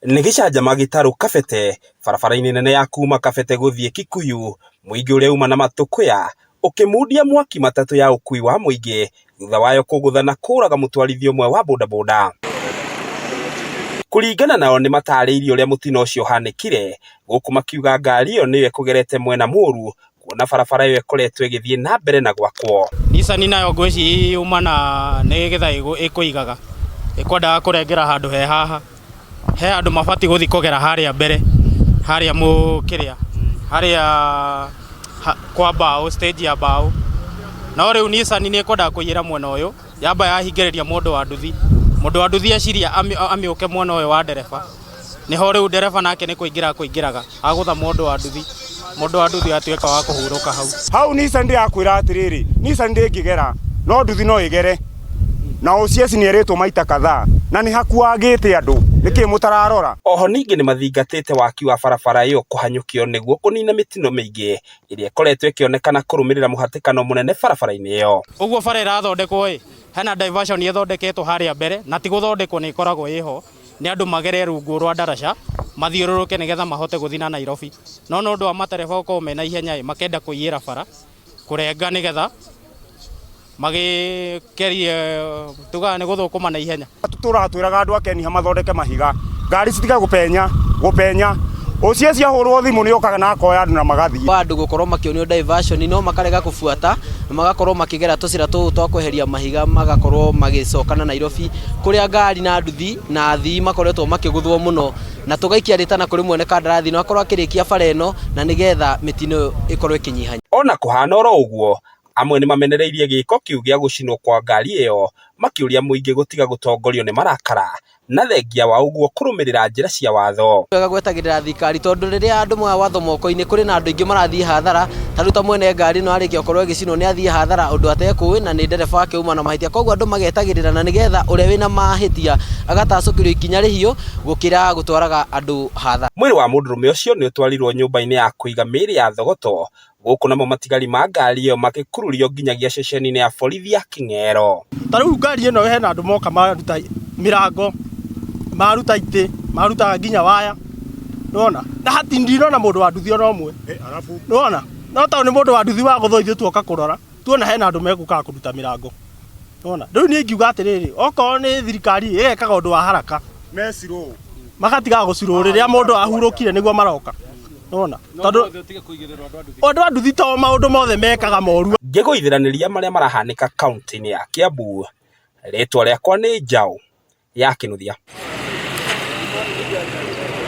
Nĩ gĩcanjama gĩtarũ Kabete, barabara-inĩ nene ya kuma Kabete gũthiĩ Kikuyu, mũingĩ ũrĩa uma na matũkũya ũkĩmundia mwaki matatũ ya ũkui wa mũingĩ thutha wayo kũgũtha na kũraga mũtwarithia ũmwe wa bodaboda. Kũringana nao nĩ matarĩirie ũrĩa mũtino ũcio ũhanĩkire, gũkũ makiuga ngari ĩyo nĩyo ĩkũgerete mwena mũru kuona barabara ĩyo ĩkoretwo ĩgĩthiĩ na mbere na gwakwo. Nissan nayo ngwĩciria yuma na nĩ getha ĩkũigaga ĩkwendaga kũrengera handũ he haha he andũ mabatiĩ gũthiĩ kũgera harĩa mbere harĩa kĩrĩa harĩa kwa mbaũ stage ya mbaũ no rĩu Nissan nĩ ĩkwendaga kũiyĩra mwena ũyũ yamba yahingĩrĩria mũndũ wa nduthi mũndũ wa nduthi eciria amĩũke mwena ũyũ wa ndereba nĩho rĩu ndereba nake nĩ kũingĩra kũingĩraga agũtha mũndũ wa nduthi mũndũ wa nduthi atuĩka wa kũhurũka hau. Hau Nissan ndĩrakwĩra atĩrĩrĩ, Nissan ndĩngĩgera no nduthi no ĩgere na OCS nĩ erĩtwo maita kadhaa na nĩ hakuangĩte andũ nĩkĩ mũtararora. Oho ningĩ nĩmathingatĩte waki wa barabara ĩyo kũhanyũkio nĩguo kũnina mĩtino mĩingĩ ĩrĩa ĩkoretwo ĩkĩonekana kũrũmĩrĩra mũhatĩkano mũnene barabara-inĩ ĩyo. Ũguo bara ĩrathondekwo ĩ, hena diversion ĩthondeketwo harĩa mbere na ti gũthondekwo nĩ ĩkoragwo ĩho nĩ andũ magere rungu rwa ndaraca mathiũrũrũke nĩgetha mahote gũthiĩ na Nairobi. No nĩ ũndũ wa matereba gũkorwo mena ihenya ĩ, makenda kũiyĩra bara kũrenga nĩgetha magĩkerie tugaga nĩ gũthũkũma na ihenya. Tũtũraga twĩraga andũ a Kenya mathondeke mahiga ngari citiga gũpenya gũpenya OCS ahũrwo thimũ nĩ okaga na akoya andũ na magathiĩ. Andũ gũkorwo makĩonio diversion no makarega kũbuata na magakorwo makĩgera tũcĩra tũu twa kweheria mahiga magakorwo magĩcoka na Nairobi kũrĩa ngari na nduthi na athii makoretwo makĩgũthwo mũno na tũgaikia rĩtana kũrĩ mwene kandarathi no akorwo akĩrĩkia bara ĩno na nĩgetha mĩtino ĩyo ĩkorwo ĩkĩnyiha. Ona kũhana oro ũguo, amwe nĩmamenereirie gĩko kĩu gĩa gũcinwo kwa ngari ĩyo makĩũria mũingĩ gũtiga gũtongorio nĩ marakara na thengia wa ũguo kũrũmĩrĩra njĩra cia watho. Wega gwetagĩrĩra thirikari tondũ rĩrĩa andũ moya watho moko-inĩ kũrĩ na andũ aingĩ marathiĩ hathara ta rĩu ta mwene ngari ĩno arĩkia gũkorwo ĩgĩcinwo nĩ athiĩ hathara ũndũ atekũĩ na nĩ ndereba wake uma na mahĩtia koguo andũ magetagĩrĩra na nĩgetha ũrĩa wĩna mahĩtia agatacũkĩrio ikinya rĩhiũ gũkĩra gũtwaraga andũ hathara. Mwĩrĩ wa mũndũrũme ũcio nĩ ũtwarirwo nyũmba-inĩ ya kũiga mĩĩrĩ ya Thogoto gũkũ namo matigari ma ngari ĩyo makĩkururio nginyagia ceceni-inĩ ya borithi ya King'ero. Ta rĩu ngari ĩno hena andũ moka maruta mĩrango, maruta itĩ, maruta nginya waya, nĩwona? Na hati ndinona mũndũ wa nduthi ona ũmwe, nĩwona? No tondũ nĩ mũndũ wa nduthi wagũthwo ithuĩ tuoka kũrora, tuona hena andũ megũkaga kũruta mĩrango, nĩwona? Rĩu niĩ ingiuga atĩrĩrĩ, okorwo nĩ thirikari ĩgekaga ũndũ wa haraka, magatigaga gũcirũ rĩrĩa mũndũ ahurũkire nĩguo maroka, nĩwona? Tondũ andũ a nduthi to maũndũ mothe mekaga moru. Ngĩgũithĩranĩria marĩa marahanĩka kaunti-inĩ ya Kiambu, rĩtwa rĩakwa nĩ Njaũ ya Kĩnuthia.